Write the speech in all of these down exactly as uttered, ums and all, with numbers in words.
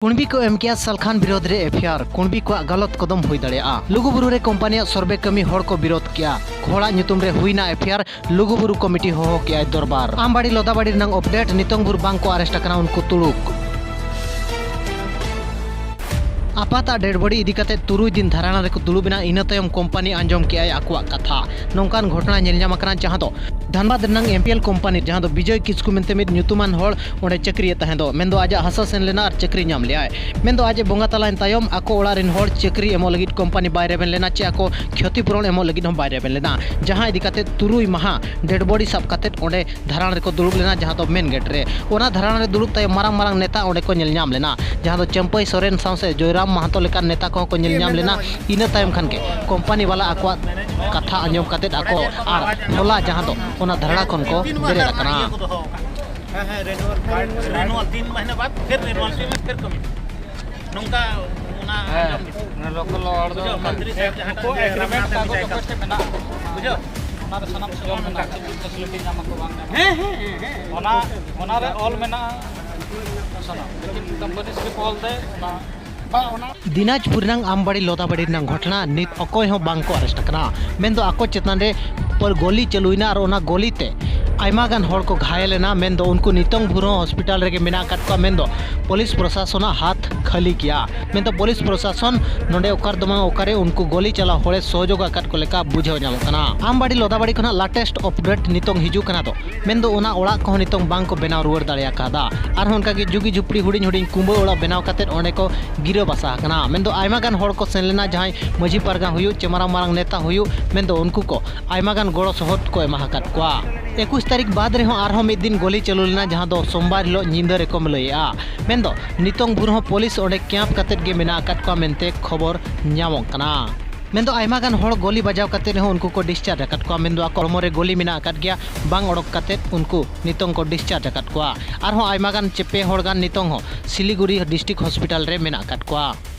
ᱠᱩᱬᱵᱤ ᱠᱚ ᱮᱢ ᱠᱮᱜᱼᱟ ᱥᱟᱞᱠᱷᱟᱱ ᱵᱤᱨᱳᱫᱷ ᱨᱮ ᱮᱯᱷ ᱟᱭ ᱟᱨ᱾ ᱠᱩᱬᱵᱤ ᱠᱚᱣᱟᱜ ᱜᱟᱞᱚᱛ ᱠᱚᱫᱚᱢ ᱦᱩᱭ ᱫᱟᱲᱮᱭᱟᱜᱼᱟ᱾ ᱞᱩᱜᱩᱵᱩᱨᱩ ᱨᱮ ᱠᱳᱢᱯᱟᱱᱤᱭᱟᱜ ᱥᱚᱨᱵᱮ ᱠᱟᱹᱢᱤ ᱦᱚᱲ ᱠᱚ ᱵᱤᱨᱳᱫᱷ ᱠᱮᱜᱼᱟ᱾ ᱦᱚᱲᱟᱜ ᱧᱩᱛᱩᱢ ᱨᱮ ᱦᱩᱭᱱᱟ ᱮᱯᱷ ᱟᱭ ᱟᱨ, ᱞᱩᱜᱩᱵᱩᱨᱩ ᱠᱚᱢᱤᱴᱤ ᱦᱚᱦᱚ ᱠᱮᱜᱼᱟᱭ ᱫᱚᱨᱵᱟᱨ᱾ ᱟᱢᱵᱟᱲᱤ ᱞᱚᱫᱟᱵᱟᱲᱤ ᱨᱮᱱᱟᱜ ᱟᱯᱰᱮᱴ, ᱱᱤᱛᱚᱝ ᱵᱷᱳᱨ ᱵᱟᱝ ᱠᱚ ᱟᱨᱮᱥᱴ ᱟᱠᱟᱱᱟ ᱩᱱᱠᱩ ᱛᱩᱲᱩᱠ᱾ ᱟᱯᱟᱛᱟᱜ ᱰᱮᱰ ᱵᱚᱰᱤ ᱤᱫᱤ ᱠᱟᱛᱮ ᱛᱩᱨᱩᱭ ᱫᱤᱱ ᱫᱷᱟᱨᱟᱱᱟ ᱨᱮᱠᱚ ᱫᱩᱲᱩᱵ ᱮᱱᱟ, ᱤᱱᱟᱹ ᱛᱟᱭᱚᱢ ᱠᱳᱢᱯᱟᱱᱤ ᱟᱸᱡᱚᱢ ᱠᱮᱜᱼᱟᱭ ᱟᱠᱚᱣᱟᱜ ᱠᱟᱛᱷᱟ᱾ ᱱᱚᱝᱠᱟᱱ ᱜᱷᱚᱴᱚᱱᱟ ᱧᱮᱞ ᱧᱟᱢ ᱟᱠᱟᱱᱟ, ᱡᱟᱦᱟᱸ ᱫᱚ ᱫᱷᱟᱱᱵᱟᱫᱽ ᱨᱮᱱᱟᱝ ᱮᱢ ᱯᱤ ᱮᱞ ᱠᱳᱢᱯᱟᱱᱤ, ᱡᱟᱦᱟᱸ ᱫᱚ ᱵᱤᱡᱚᱭ ᱠᱤᱥᱠᱩ ᱢᱮᱱᱛᱮ ᱢᱤᱫ ᱧᱩᱛᱩᱢᱟᱱ ᱦᱚᱲ ᱚᱸᱰᱮ ᱪᱟᱹᱠᱨᱤᱭᱮᱫ ᱛᱟᱦᱮᱸ ᱫᱚ, ᱢᱮᱱᱫᱚ ᱟᱡᱟᱜ ᱦᱟᱥᱟ ᱥᱮᱱ ᱞᱮᱱᱟ ᱟᱨ ᱪᱟᱹᱠᱨᱤ ᱧᱟᱢ ᱞᱮᱜᱼᱟᱭ᱾ ᱢᱮᱱᱫᱚ ᱟᱡ ᱮ ᱵᱚᱸᱜᱟ ᱛᱟᱞᱟᱭᱮᱱ ᱛᱟᱭᱚᱢ ᱟᱠᱚ ᱚᱲᱟᱜ ᱨᱮᱱ ᱦᱚᱲ ᱪᱟᱹᱠᱨᱤ ᱮᱢᱚᱜ ᱞᱟᱹᱜᱤᱫ ᱠᱳᱢᱯᱟᱱᱤ ᱵᱟᱭ ᱨᱮᱵᱮᱱ ᱞᱮᱱᱟ, ᱪᱮ ᱟᱠᱚ ᱠᱷᱚᱛᱤ ᱯᱩᱨᱚᱱ ᱮᱢᱚᱜ ᱞᱟᱹᱜᱤᱫ ᱦᱚᱸ ᱵᱟᱭ ᱨᱮᱵᱮᱱ ᱞᱮᱱᱟ, ᱡᱟᱦᱟᱸ ᱤᱫᱤ ᱠᱟᱛᱮ ᱛᱩᱨᱩᱭ ᱢᱟᱦᱟ ᱰᱮᱰ ᱵᱚᱰᱤ ᱥᱟᱵ ᱠᱟᱛᱮ ᱚᱸᱰᱮ ᱫᱷᱟᱨᱟᱱ ᱨᱮᱠᱚ ᱫᱩᱲᱩᱵ ᱞᱮᱱᱟ, ᱡᱟᱦᱟᱸ ᱫᱚ ᱢᱮᱱ ᱜᱮᱴ ᱨᱮ᱾ ᱚᱱᱟ ᱫᱷᱟᱨᱟᱱ ᱨᱮ ᱫᱩᱲᱩᱵ ᱛᱟᱭᱚᱢ ᱢᱟᱨᱟᱝ ᱢᱟᱨᱟᱝ ᱱᱮᱛᱟ ᱚᱸᱰᱮ ᱠᱚ ᱧᱮᱞ ᱧᱟᱢ ᱞᱮᱱᱟ, ᱡᱟᱦᱟᱸ ᱫᱚ ᱪᱟᱹᱢᱯᱟᱹᱭ ᱥᱚᱨᱮᱱ ᱥᱟᱶ ᱥᱮ ᱡᱚᱭᱨᱟᱢ ᱢᱟᱦᱟᱛᱚ ᱞᱮᱠᱟᱱ ᱱᱮᱛᱟ ᱠᱚᱦᱚᱸ ᱠᱚ ᱧᱮᱞ ᱧᱟᱢ ᱞᱮᱱᱟ᱾ ᱤᱱᱟᱹ ᱛᱟᱭᱚᱢ ᱠᱷᱟᱱ ᱜᱮ ᱠᱳᱢᱯᱟᱱᱤ ᱵᱟᱞᱟ ᱟᱠᱚᱣᱟᱜ ᱠᱟᱛᱷᱟ ᱟᱸᱡᱚᱢ ᱠᱟᱛᱮ ᱟᱠᱚ ᱟᱨ ᱦᱚᱞᱟ ᱡᱟᱦᱟᱸ ᱫᱚ ᱚᱱᱟ ᱫᱷᱟᱨᱟᱱᱟ ᱠᱷᱚᱱ ᱠᱚ ᱵᱮᱨᱮᱫ ᱟᱠᱟᱱᱟ᱾ ᱦᱮᱸ, ᱦᱮᱸ, ᱨᱮᱱᱩᱣᱟᱞ᱾ ᱨᱮᱱᱩᱣᱟᱞ ᱛᱤᱱ ᱢᱟᱹᱦᱱᱟᱹ ᱵᱟᱫ ᱯᱷᱤᱨ ᱨᱮᱱᱩᱣᱟᱞ ᱯᱮᱢᱮᱱᱴ ᱯᱷᱤᱨ ᱠᱟᱹᱢᱤ᱾ ᱱᱚᱝᱠᱟ ᱚᱱᱟ ᱦᱮᱸ, ᱟᱸᱡᱚᱢ ᱜᱮ᱾ ᱚᱱᱟ ᱞᱳᱠᱟᱞ ᱦᱚᱲ ᱫᱚ ᱵᱩᱡᱷᱟᱹᱣ, ᱚᱱᱠᱟ ᱢᱚᱱᱛᱨᱤ ᱜᱮ᱾ ᱥᱟᱦᱮᱵᱽ ᱡᱟᱦᱟᱸ ᱩᱱᱠᱩ ᱴᱷᱮᱱ ᱮᱜᱽᱨᱤᱢᱮᱱᱴ ᱡᱟᱦᱟᱸ ᱠᱟᱜᱚᱡᱽ ᱴᱷᱮᱱ ᱚᱠᱚᱭ ᱴᱷᱮᱱ ᱢᱮᱱᱟᱜᱼᱟ᱾ ᱵᱩᱡᱷᱟᱹᱣ? ᱚᱱᱟ ᱨᱮ ᱥᱟᱱᱟᱢ ᱥᱩᱡᱳᱜᱽ ᱢᱮᱱᱟᱜᱼᱟ, ᱪᱮᱫ ᱪᱮᱫ ᱯᱷᱮᱥᱤᱞᱤᱴᱤ ᱧᱟᱢ ᱟᱠᱚ ᱵᱟᱝ ᱧᱟᱢ ᱟᱠᱚ᱾ ᱦᱮᱸ, ᱦᱮᱸ, ᱦᱮᱸ, ᱦᱮᱸ᱾ ᱚᱱᱟ, ᱚᱱᱟ ᱨᱮ ᱚᱞ ᱢᱮᱱᱟᱜᱼᱟ ᱥᱟᱱᱟᱢ, ᱞᱮᱠᱤᱱ ᱠᱳᱢᱯᱟᱱᱤ ᱥᱤᱨᱤᱯ ᱚᱞ ᱛᱮ ᱚᱱᱟ ᱵᱟᱝ, ᱚᱱᱟ ᱫᱤᱱᱟᱡᱽᱯᱩᱨ ᱨᱮᱱᱟᱝ ᱟᱢᱵᱟᱲᱤ ᱞᱚᱫᱟᱵᱟᱲᱤ ᱨᱮᱱᱟᱝ ᱜᱷᱚᱴᱚᱱᱟ ᱱᱤᱛ ᱚᱠᱚᱭ ᱦᱚᱸ ᱵᱟᱝ ᱠᱚ ᱟᱨᱮᱥᱴ ᱟᱠᱟᱱᱟ᱾ ᱢᱮᱱᱫᱚ ᱟᱠᱚ ᱪᱮᱛᱟᱱ ᱨᱮ ᱯᱚᱨ ᱜᱚᱞᱤ ᱪᱟᱹᱞᱩᱭᱮᱱᱟ ᱟᱨ ᱚᱱᱟ ᱜᱚᱞᱤ ᱛᱮ ᱟᱭᱢᱟ ᱜᱟᱱ ᱦᱚᱲ ᱠᱚ ᱜᱷᱟᱭᱮᱞ ᱮᱱᱟ᱾ ᱢᱮᱱᱫᱚ ᱩᱱᱠᱩ ᱱᱤᱛᱚᱝ ᱵᱷᱳᱨ ᱦᱚᱸ ᱦᱚᱥᱯᱤᱴᱟᱞ ᱨᱮᱜᱮ ᱢᱮᱱᱟᱜ ᱟᱠᱟᱫ ᱠᱚᱣᱟ᱾ ᱢᱮᱱᱫᱚ ᱯᱩᱞᱤᱥ ᱯᱨᱚᱥᱟᱥᱚᱱᱟᱜ ᱦᱟᱛ ᱠᱷᱟᱹᱞᱤ ᱜᱮᱭᱟ᱾ ᱢᱮᱱᱫᱚ ᱯᱩᱞᱤᱥ ᱯᱨᱚᱥᱟᱥᱚᱱ ᱱᱚᱰᱮ ᱚᱠᱟ ᱨᱮᱫᱚ ᱵᱟᱝ ᱚᱠᱟᱨᱮ ᱩᱱᱠᱩ ᱜᱚᱞᱤ ᱪᱟᱞᱟᱣ ᱦᱚᱲᱮ ᱥᱚᱦᱚᱡᱳᱜᱽ ᱟᱠᱟᱫ ᱠᱚ ᱞᱮᱠᱟ ᱵᱩᱡᱷᱟᱹᱣ ᱧᱟᱢᱚᱜ ᱠᱟᱱᱟ᱾ ᱟᱢᱵᱟᱲᱤ ᱞᱚᱫᱟᱵᱟᱲᱤ ᱠᱷᱚᱱᱟᱜ ᱞᱟᱴᱮᱥᱴ ᱟᱯᱰᱮᱴ ᱱᱤᱛᱚᱝ ᱦᱤᱡᱩᱜ ᱠᱟᱱᱟ ᱫᱚ ᱢᱮᱱᱫᱚ ᱚᱱᱟ ᱚᱲᱟᱜ ᱠᱚᱦᱚᱸ ᱱᱤᱛᱚᱝ ᱵᱟᱝ ᱠᱚ ᱵᱮᱱᱟᱣ ᱨᱩᱣᱟᱹᱲ ᱫᱟᱲᱮ ᱟᱠᱟᱫᱟ᱾ ᱟᱨᱦᱚᱸ ᱚᱱᱠᱟᱜᱮ ᱡᱩᱜᱤ ᱡᱷᱩᱯᱲᱤ ᱦᱩᱰᱤᱧ ᱦᱩᱰᱤᱧ ᱠᱩᱸᱵᱟᱹ ᱚᱲᱟᱜ ᱵᱮᱱᱟᱣ ᱠᱟᱛᱮᱫ ᱚᱸᱰᱮ ᱠᱚ ᱜᱤᱨᱟᱹ ᱵᱟᱥᱟ ᱟᱠᱟᱱᱟ᱾ ᱢᱮᱱᱫᱚ ᱟᱭᱢᱟ ᱜᱟᱱ ᱦᱚᱲ ᱠᱚ ᱥᱮᱱ ᱞᱮᱱᱟ, ᱡᱟᱦᱟᱸᱭ ᱢᱟᱹᱡᱷᱤ ᱯᱟᱨᱜᱟᱱ ᱦᱩᱭᱩᱜ ᱪᱮ ᱢᱟᱨᱟᱝ ᱢᱟᱨᱟᱝ ᱱᱮᱛᱟ ᱦᱩᱭᱩᱜ, ᱢᱮᱱᱫᱚ ᱩᱱᱠᱩ ᱠᱚ ᱟᱭᱢᱟ ᱜᱟᱱ ᱜᱚᱲᱚ ᱥᱚᱦᱚᱫ ᱠᱚ ᱮᱢᱟ ᱟᱠᱟᱫ ᱠᱚᱣᱟ᱾ ᱮᱠᱩᱥ ᱛᱟᱹᱨᱤᱠᱷ ᱵᱟᱫᱽ ᱨᱮᱦᱚᱸ ᱟᱨᱦᱚᱸ ᱢᱤᱫ ᱫᱤᱱ ᱜᱚᱞᱤ ᱪᱟᱹᱞᱩ ᱞᱮᱱᱟ, ᱡᱟᱦᱟᱸ ᱫᱚ ᱥᱳᱢᱵᱟᱨ ᱦᱤᱞᱳᱜ ᱧᱤᱫᱟᱹ ᱨᱮᱠᱚ ᱞᱟᱹᱭᱮᱜᱼᱟ᱾ ᱢᱮᱱᱫᱚ ᱱᱤᱛᱚᱝ ᱵᱷᱳᱨ ᱦᱚᱸ ᱯᱩᱞᱤᱥ ᱚᱸᱰᱮ ᱠᱮᱢᱯ ᱠᱟᱛᱮᱫ ᱜᱮ ᱢᱮᱱᱟᱜ ᱟᱠᱟᱫ ᱠᱚᱣᱟ ᱢᱮᱱᱛᱮ ᱠᱷᱚᱵᱚᱨ ᱧᱟᱢᱚᱜ ᱠᱟᱱᱟ᱾ ᱢᱮᱱᱫᱚ ᱟᱭᱢᱟ ᱜᱟᱱ ᱦᱚᱲ ᱜᱚᱞᱤ ᱵᱟᱡᱟᱣ ᱠᱟᱛᱮᱫ ᱨᱮᱦᱚᱸ ᱩᱱᱠᱩ ᱠᱚ ᱰᱤᱥᱪᱟᱨᱡᱽ ᱟᱠᱟᱫ ᱠᱚᱣᱟ᱾ ᱢᱮᱱᱫᱚ ᱟᱠᱚ ᱦᱚᱲᱢᱚ ᱨᱮ ᱜᱚᱞᱤ ᱢᱮᱱᱟᱜ ᱟᱠᱟᱫ ᱜᱮᱭᱟ, ᱵᱟᱝ ᱚᱰᱚᱠ ᱠᱟᱛᱮᱫ ᱩᱱᱠᱩ ᱱᱤᱛᱚᱝ ᱠᱚ ᱰᱤᱥᱪᱟᱨᱡᱽ ᱟᱠᱟᱫ ᱠᱚᱣᱟ᱾ ᱟᱨᱦᱚᱸ ᱟᱭᱢᱟ ᱜᱟᱱ ᱪᱮ ᱯᱮ ᱦᱚᱲ ᱜᱟᱱ ᱱᱤᱛᱚᱝ ᱦᱚᱸ ᱥᱤᱞᱤᱜᱩᱲᱤ ᱰᱤᱥᱴᱨᱤᱠᱴ ᱦᱚᱥᱯᱤᱴᱟᱞ ᱨᱮ ᱢᱮᱱᱟᱜ ᱟᱠᱟᱫ ᱠᱚᱣᱟ᱾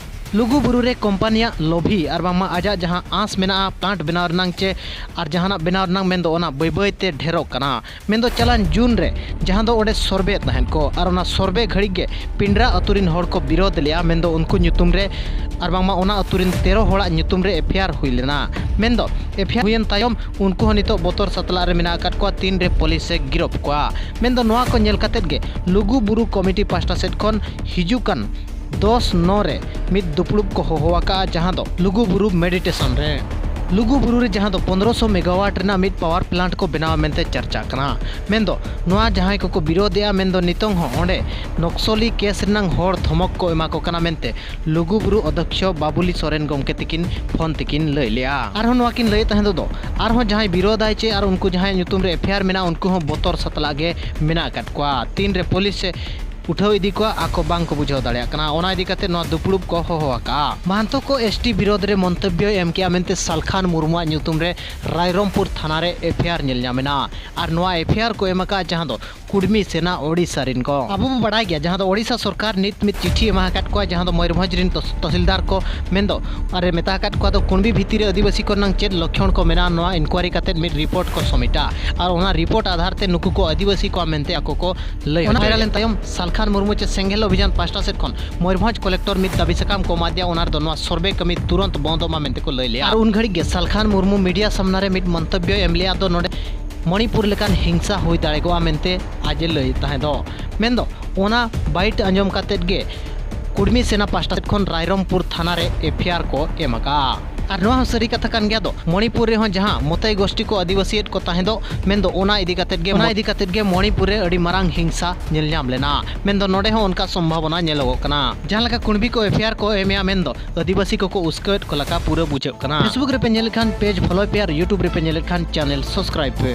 ᱞᱩᱜᱩ ᱵᱩᱨᱩ ᱨᱮ ᱠᱳᱢᱯᱟᱱᱤᱭᱟᱜ ᱞᱚᱵᱷᱤ ᱟᱨ ᱵᱟᱝᱢᱟ ᱟᱡᱟᱜ ᱡᱟᱦᱟᱸ ᱟᱸᱥ ᱢᱮᱱᱟᱜᱼᱟ ᱯᱞᱟᱱᱴ ᱵᱮᱱᱟᱣ ᱨᱮᱱᱟᱝ ᱪᱮ ᱟᱨ ᱡᱟᱦᱟᱱᱟᱜ ᱵᱮᱱᱟᱣ ᱨᱮᱱᱟᱝ, ᱢᱮᱱᱫᱚ ᱚᱱᱟ ᱵᱟᱹᱭ ᱵᱟᱹᱭ ᱛᱮ ᱰᱷᱮᱨᱚᱜ ᱠᱟᱱᱟ᱾ ᱢᱮᱱᱫᱚ ᱪᱟᱞᱟᱣᱮᱱ ᱡᱩᱱ ᱨᱮ ᱡᱟᱦᱟᱸ ᱫᱚ ᱚᱸᱰᱮ ᱥᱚᱨᱵᱮ ᱛᱟᱦᱮᱸᱫ ᱠᱚ ᱟᱨ ᱚᱱᱟ ᱥᱚᱨᱵᱮ ᱜᱷᱟᱹᱲᱤᱡ ᱜᱮ ᱯᱤᱸᱰᱨᱟ ᱟᱹᱛᱩ ᱨᱤᱱ ᱦᱚᱲ ᱠᱚ ᱵᱤᱨᱳᱫ ᱞᱮᱫᱼᱟ, ᱢᱮᱱᱫᱚ ᱩᱱᱠᱩ ᱧᱩᱛᱩᱢ ᱨᱮ ᱟᱨ ᱵᱟᱝᱢᱟ ᱚᱱᱟ ᱟᱹᱛᱩ ᱨᱤᱱ ᱛᱮᱨᱚ ᱦᱚᱲᱟᱜ ᱧᱩᱛᱩᱢ ᱨᱮ ᱮᱯᱷ ᱟᱭ ᱟᱨ ᱦᱩᱭ ᱞᱮᱱᱟ᱾ ᱢᱮᱱᱫᱚ ᱮᱯᱷ ᱟᱭ ᱟᱨ ᱦᱩᱭᱮᱱ ᱛᱟᱭᱚᱢ ᱩᱱᱠᱩ ᱦᱚᱸ ᱱᱤᱛᱚᱜ ᱵᱚᱛᱚᱨ ᱥᱟᱛᱞᱟᱜ ᱨᱮ ᱢᱮᱱᱟᱜ ᱟᱠᱟᱫ ᱠᱚᱣᱟ, ᱛᱤᱱ ᱨᱮ ᱯᱩᱞᱤᱥ ᱮ ᱜᱤᱨᱚᱯ ᱠᱚᱣᱟ᱾ ᱢᱮᱱᱫᱚ ᱱᱚᱣᱟ ᱠᱚ ᱧᱮᱞ ᱠᱟᱛᱮᱫ ᱜᱮ ᱞᱩᱜᱩ ᱵᱩᱨᱩ ᱠᱚᱢᱤᱴᱤ ᱯᱟᱦᱴᱟ ᱥᱮᱫ ᱠᱷᱚᱱ ᱦᱤᱡᱩᱜ ᱠᱟᱱ ᱫᱚᱥ ᱱᱚ ᱨᱮ ᱢᱤᱫ ᱫᱩᱯᱲᱩᱵ ᱠᱚ ᱦᱚᱦᱚ ᱟᱠᱟᱫᱼᱟ, ᱡᱟᱦᱟᱸ ᱫᱚ ᱞᱩᱜᱩ ᱵᱩᱨᱩ ᱢᱮᱰᱤᱴᱮᱥᱚᱱ ᱨᱮ᱾ ᱞᱩᱜᱩ ᱵᱩᱨᱩ ᱨᱮ ᱡᱟᱦᱟᱸ ᱫᱚ ᱯᱚᱱᱫᱽᱨᱚᱥᱚ ᱢᱮᱜᱟᱣᱟᱴ ᱨᱮᱱᱟᱜ ᱢᱤᱫ ᱯᱟᱣᱟᱨ ᱯᱞᱟᱱᱴ ᱠᱚ ᱵᱮᱱᱟᱣᱟ ᱢᱮᱱᱛᱮ ᱪᱟᱨᱪᱟᱜ ᱠᱟᱱᱟ᱾ ᱢᱮᱱᱫᱚ ᱱᱚᱣᱟ ᱡᱟᱦᱟᱸᱭ ᱠᱚᱠᱚ ᱵᱤᱨᱳᱫᱮᱜᱼᱟ, ᱢᱮᱱᱫᱚ ᱱᱤᱛᱚᱝ ᱦᱚᱸ ᱚᱸᱰᱮ ᱱᱚᱠᱥᱚᱞᱤ ᱠᱮᱥ ᱨᱮᱱᱟᱝ ᱦᱚᱲ ᱫᱷᱚᱢᱚᱠ ᱠᱚ ᱮᱢᱟ ᱠᱚ ᱠᱟᱱᱟ ᱢᱮᱱᱛᱮ ᱞᱩᱜᱩ ᱵᱩᱨᱩ ᱚᱫᱷᱚᱠᱥᱚ ᱵᱟᱵᱩᱞᱤ ᱥᱚᱨᱮᱱ ᱜᱚᱢᱠᱮ ᱛᱤᱠᱤᱱ ᱯᱷᱳᱱ ᱛᱮᱠᱤᱱ ᱞᱟᱹᱭ ᱞᱮᱜᱼᱟ᱾ ᱟᱨᱦᱚᱸ ᱱᱚᱣᱟ ᱠᱤᱱ ᱞᱟᱹᱭᱮᱫ ᱛᱟᱦᱮᱸ ᱫᱚ, ᱟᱨᱦᱚᱸ ᱡᱟᱦᱟᱸᱭ ᱵᱤᱨᱳᱫᱟᱭ ᱪᱮ ᱟᱨ ᱩᱱᱠᱩ ᱡᱟᱦᱟᱸᱭᱟᱜ ᱧᱩᱛᱩᱢ ᱨᱮ ᱮᱯᱷ ᱟᱭ ᱟᱨ ᱢᱮᱱᱟᱜᱼᱟ, ᱩᱱᱠᱩ ᱦᱚᱸ ᱵᱚᱛᱚᱨ ᱥᱟᱛᱞᱟᱜ ᱜᱮ ᱢᱮᱱᱟᱜ ᱟᱠᱟᱫ ᱠᱚᱣᱟ᱾ ᱛᱤᱱ ᱨᱮ ᱯᱩᱞᱤᱥ ᱮ ᱩᱴᱷᱟᱹᱣ ᱤᱫᱤ ᱠᱚᱣᱟ, ᱟᱠᱚ ᱵᱟᱝ ᱠᱚ ᱵᱩᱡᱷᱟᱹᱣ ᱫᱟᱲᱮᱭᱟᱜ ᱠᱟᱱᱟ᱾ ᱚᱱᱟ ᱤᱫᱤ ᱠᱟᱛᱮ ᱱᱚᱣᱟ ᱫᱩᱯᱲᱩᱵ ᱠᱚ ᱦᱚᱦᱚ ᱟᱠᱟᱫᱼᱟ᱾ ᱢᱟᱦᱟᱱᱛᱚ ᱠᱚ ᱮᱥ ᱴᱤ ᱵᱤᱨᱳᱫᱷ ᱨᱮ ᱢᱚᱱᱛᱚᱵᱵᱭᱚᱭ ᱮᱢ ᱠᱮᱫᱼᱟ ᱢᱮᱱᱛᱮ ᱥᱟᱞᱠᱷᱟᱱ ᱢᱩᱨᱢᱩᱣᱟᱜ ᱧᱩᱛᱩᱢ ᱨᱮ ᱨᱟᱭᱨᱚᱝᱯᱩᱨ ᱛᱷᱟᱱᱟ ᱨᱮ ᱮᱯᱷ ᱟᱭ ᱟᱨ ᱧᱮᱞ ᱧᱟᱢ ᱮᱱᱟ᱾ ᱟᱨ ᱱᱚᱣᱟ ᱮᱯᱷ ᱟᱭ ᱟᱨ ᱠᱚ ᱮᱢ ᱟᱠᱟᱫᱼᱟ, ᱡᱟᱦᱟᱸ ᱫᱚ ᱠᱩᱲᱢᱤ ᱥᱮᱱᱟ ᱳᱰᱤᱥᱟ ᱨᱤᱱ ᱠᱚ᱾ ᱟᱵᱚ ᱵᱚ ᱵᱟᱲᱟᱭ ᱜᱮᱭᱟ, ᱡᱟᱦᱟᱸ ᱫᱚ ᱳᱰᱤᱥᱟ ᱥᱚᱨᱠᱟᱨ ᱱᱤᱛ ᱢᱤᱫ ᱪᱤᱴᱷᱤ ᱮᱢᱟ ᱟᱠᱟᱫ ᱠᱚᱣᱟ, ᱡᱟᱦᱟᱸ ᱫᱚ ᱢᱚᱭᱩᱨᱵᱷᱚᱸᱡᱽ ᱨᱤᱱ ᱛᱚᱥ-, ᱛᱚᱦᱥᱤᱞᱫᱟᱨ ᱠᱚ ᱢᱮᱱᱫᱚ ᱟᱨᱮ ᱢᱮᱛᱟ ᱟᱠᱟᱫ ᱠᱚᱣᱟ ᱫᱚ ᱠᱩᱲᱢᱤ ᱵᱷᱤᱛᱤᱨ ᱨᱮ ᱟᱹᱫᱤᱵᱟᱹᱥᱤ ᱠᱚ ᱨᱮᱱᱟᱝ ᱪᱮᱫ ᱞᱚᱠᱠᱷᱚᱬ ᱠᱚ ᱢᱮᱱᱟᱜᱼᱟ, ᱱᱚᱣᱟ ᱤᱱᱠᱩᱣᱟᱨᱤ ᱠᱟᱛᱮᱫ ᱢᱤᱫ ᱨᱤᱯᱳᱨᱴ ᱠᱚ ᱥᱚᱢᱤᱴᱟ᱾ ᱟᱨ ᱚᱱᱟ ᱨᱤᱯᱳᱨᱴ ᱟᱫᱷᱟᱨ ᱛᱮ ᱱᱩᱠᱩ ᱠᱚ ᱟᱹᱫᱤᱵᱟᱹᱥᱤ ᱠᱚᱣᱟ ᱢᱮᱱᱛᱮ ᱟᱠᱚ ᱠᱚ ᱞᱟᱹᱭ ᱚᱱᱟ ᱦᱚᱪᱚᱭᱟ᱾ ᱵᱷᱟᱭᱨᱟᱞ ᱮᱱ ᱛᱟᱭᱚᱢ ᱥᱟᱞᱠᱷᱟᱱ ᱢᱩᱨᱢᱩ ᱪᱮ ᱥᱮᱸᱜᱮᱞ ᱚᱵᱷᱤᱡᱟᱱ ᱯᱟᱦᱴᱟ ᱥᱮᱫ ᱠᱷᱚᱱ ᱢᱚᱭᱩᱨᱵᱷᱚᱸᱡᱽ ᱠᱚᱞᱮᱠᱴᱚᱨ ᱢᱤᱫ ᱫᱟᱹᱵᱤ ᱥᱟᱠᱟᱢ ᱠᱚ ᱮᱢᱟ ᱫᱮᱭᱟ, ᱚᱱᱟ ᱨᱮᱫᱚ ᱱᱚᱣᱟ ᱥᱚᱨᱵᱮ ᱠᱟᱹᱢᱤ ᱛᱩᱨᱚᱱᱛ ᱵᱚᱱᱫᱚᱜ ᱢᱟ ᱢᱮᱱᱛᱮ ᱠᱚ ᱞᱟᱹᱭ ᱞᱮᱜᱼᱟ᱾ ᱟᱨ ᱩᱱ ᱜᱷᱟᱹᱲᱤᱡ ᱜᱮ ᱥᱟᱞᱠᱷᱟᱱ ᱢᱩᱨᱢᱩ ᱢᱤᱰᱤᱭᱟ ᱥᱟᱢᱱᱟ ᱨᱮ ᱢᱤᱫ ᱢᱚᱱᱛᱚᱵᱵᱭᱚᱭ ᱮᱢ ᱞᱮᱜᱼᱟ, ᱫᱚ ᱱᱚᱰᱮ ᱢᱚᱬᱤᱯᱩᱨ ᱞᱮᱠᱟᱱ ᱦᱤᱝᱥᱟ ᱦᱩᱭ ᱫᱟᱲᱮ ᱠᱚᱜᱼᱟ ᱢᱮᱱᱛᱮ ᱟᱡ ᱮ ᱞᱟᱹᱭ ᱛᱟᱦᱮᱸ ᱫᱚ᱾ ᱢᱮᱱᱫᱚ ᱚᱱᱟ ᱵᱟᱭᱤᱴ ᱟᱸᱡᱚᱢ ᱠᱟᱛᱮᱫ ᱜᱮ ᱠᱩᱲᱢᱤ ᱥᱮᱱᱟ ᱯᱟᱦᱴᱟ ᱥᱮᱫ ᱠᱷᱚᱱ ᱨᱟᱭᱨᱚᱝᱯᱩᱨ ᱛᱷᱟᱱᱟ ᱨᱮ ᱮᱯᱷ ᱟᱭ ᱟᱨ ᱠᱚ ᱮᱢ ᱟᱠᱟᱫᱼᱟ᱾ ᱟᱨ ᱱᱚᱣᱟ ᱦᱚᱸ ᱥᱟᱹᱨᱤ ᱠᱟᱛᱷᱟ ᱠᱟᱱ ᱜᱮᱭᱟ, ᱫᱚ ᱢᱚᱬᱤᱯᱩᱨ ᱨᱮᱦᱚᱸ ᱡᱟᱦᱟᱸ ᱢᱚᱛᱟᱭ ᱜᱳᱥᱴᱤ ᱠᱚ ᱟᱹᱫᱤᱵᱟᱹᱥᱤᱭᱮᱫ ᱠᱚ ᱛᱟᱦᱮᱸ ᱫᱚ, ᱢᱮᱱᱫᱚ ᱚᱱᱟ ᱤᱫᱤ ᱠᱟᱛᱮᱫ ᱜᱮ, ᱚᱱᱟ ᱤᱫᱤ ᱠᱟᱛᱮᱫ ᱜᱮ ᱢᱚᱬᱤᱯᱩᱨ ᱨᱮ ᱟᱹᱰᱤ ᱢᱟᱨᱟᱝ ᱦᱤᱝᱥᱟ ᱧᱮᱞ ᱧᱟᱢ ᱞᱮᱱᱟ᱾ ᱢᱮᱱᱫᱚ ᱱᱚᱰᱮ ᱦᱚᱸ ᱚᱱᱠᱟ ᱥᱚᱢᱵᱷᱟᱵᱚᱱᱟ ᱧᱮᱞᱚᱜᱚᱜ ᱠᱟᱱᱟ᱾ ᱡᱟᱦᱟᱸ ᱞᱮᱠᱟ ᱠᱩᱲᱵᱤ ᱠᱚ ᱮᱯᱷ ᱟᱭ ᱟᱨ ᱠᱚ ᱮᱢᱮᱜᱼᱟ, ᱢᱮᱱᱫᱚ ᱟᱹᱫᱤᱵᱟᱹᱥᱤ ᱠᱚᱠᱚ ᱩᱥᱠᱟᱹᱣᱮᱫ ᱠᱚ ᱞᱮᱠᱟ ᱯᱩᱨᱟᱹ ᱵᱩᱡᱷᱟᱹᱜ ᱠᱟᱱᱟ᱾ Facebook ᱨᱮᱯᱮ ᱧᱮᱞᱮᱫ ᱠᱷᱟᱱ ᱯᱮᱡᱽ ᱯᱷᱚᱞᱳᱭ ᱯᱮ ᱟᱨ YouTube ᱨᱮᱯᱮ ᱧᱮᱞᱮᱫ ᱠᱷᱟᱱ ᱪᱮᱱᱮᱞ ᱥᱟᱵᱥᱠᱨᱟᱭᱤᱵᱽ ᱯᱮ᱾